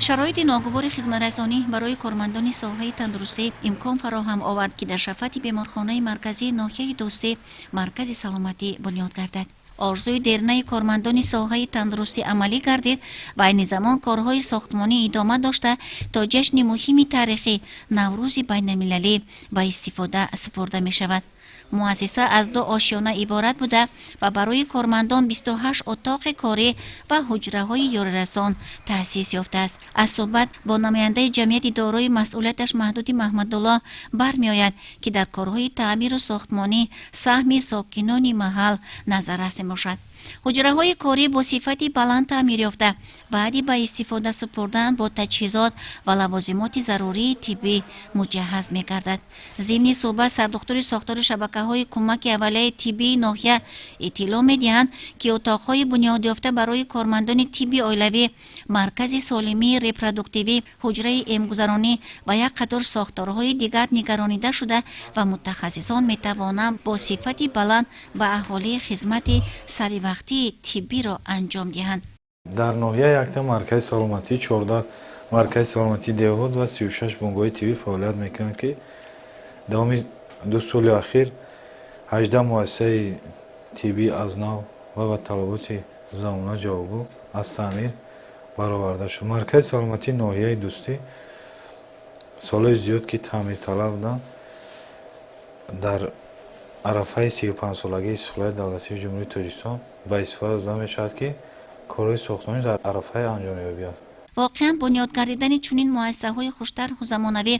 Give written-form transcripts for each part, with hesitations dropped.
Шароити ногувори хизматрасонӣ барои кормандони соҳаи тандурустӣ имкон фароҳам овард, ки дар шафати беморхонаи марказии ноҳияи Дӯстӣ маркази саломатӣ бунёд гардад. Орзуи дернаи кормандони соҳаи тандурустӣ амалӣ гардид ва айни замон корҳои сохтмонӣ идома дошта, то ҷашни муҳими таърихӣ, Наврӯзи байналмилалӣ, ба истифода супурда мешавад. Муассиса аз ду ошёна иборат буда ва барои кормандон 28 отоқи корӣ ва ҳуҷраҳои ёрирасон таъсис ёфтааст. Аз суҳбат бо намояндаи ҷамъияти дорои масъулияташ маҳдуди Маҳмадуллоҳ бармеояд, ки дар корҳои таъмиру сохтмонӣ саҳми сокинони маҳал назаррас мебошад. Ҳуҷраҳои корӣ бо сифати баланд таъмир ёфта, баъди ба истифода супурдан бо таҷҳизот ва лавозимоти зарурии тиббӣ муҷаҳҳаз мегардад. Зимни суҳбат сардухтури сохтори шабакаҳои кӯмаки аввалияи тиббии ноҳия иттилоъ медиҳанд, ки отоқҳои бунёдёфта барои кормандони тибби оилавӣ, маркази солимии репродуктивӣ, ҳуҷраи эмгузаронӣ ва як қатор сохторҳои дигар нигаронида шуда ва мутахассисон метавонанд бо сифати баланд ба аҳолӣ хизмати саривақтии тиббиро анҷом диҳанд. Дар ноҳия якта маркази саломатӣ, 14 маркази саломатии деҳот ва 36 бунгоҳи тиббӣ фаъолият мекунанд, ки давоми 2 соли ахир 18 муассисаи тиббӣ аз нав ва ба талаботи замона ҷавобгӯ аз таъмир бароварда шуд. Маркази саломатии ноҳияи Дӯстӣ солҳои зиёд ки таъмирталаб буданд, дар арафаи 35-солагии истиқлолияти давлатии Ҷумҳурии Тоҷикистон ба истифода дода мешавад, ки корҳои сохтмонӣ дар арафаи анҷом меёбад. Воқеан, бунёд гардидани чунин муассисаҳои хуштарҳу замонавӣ,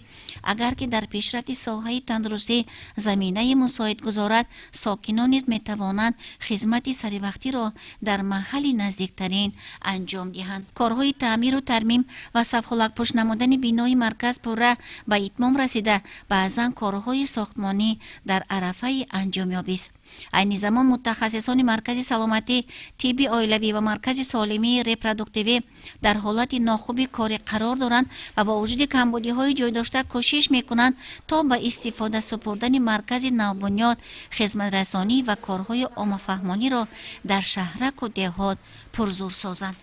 агар ки дар пешрафти соҳаи тандурустӣ заминаи мусоид гузорад, сокинон низ метавонанд хизмати саривақтиро дар маҳалли наздиктарин анҷом диҳанд. Корҳои таъмиру тармим ва сафҳолакпӯш намудани бинои марказ пурра ба итмом расида, баъзан корҳои сохтмонӣ дар арафаи анҷомёбист. Айни замон мутахассисони маркази саломатӣ, тибби оилавӣ ва маркази солимии репродуктивӣ дар ҳолати нохуби корӣ қарор доранд ва бо вуҷуди камбудиҳои ҷойдошта кӯшиш мекунанд, то ба истифода супурдани маркази навбунёд хизматрасонӣ ва корҳои оммафаҳмониро дар шаҳраку деҳот пурзур созанд.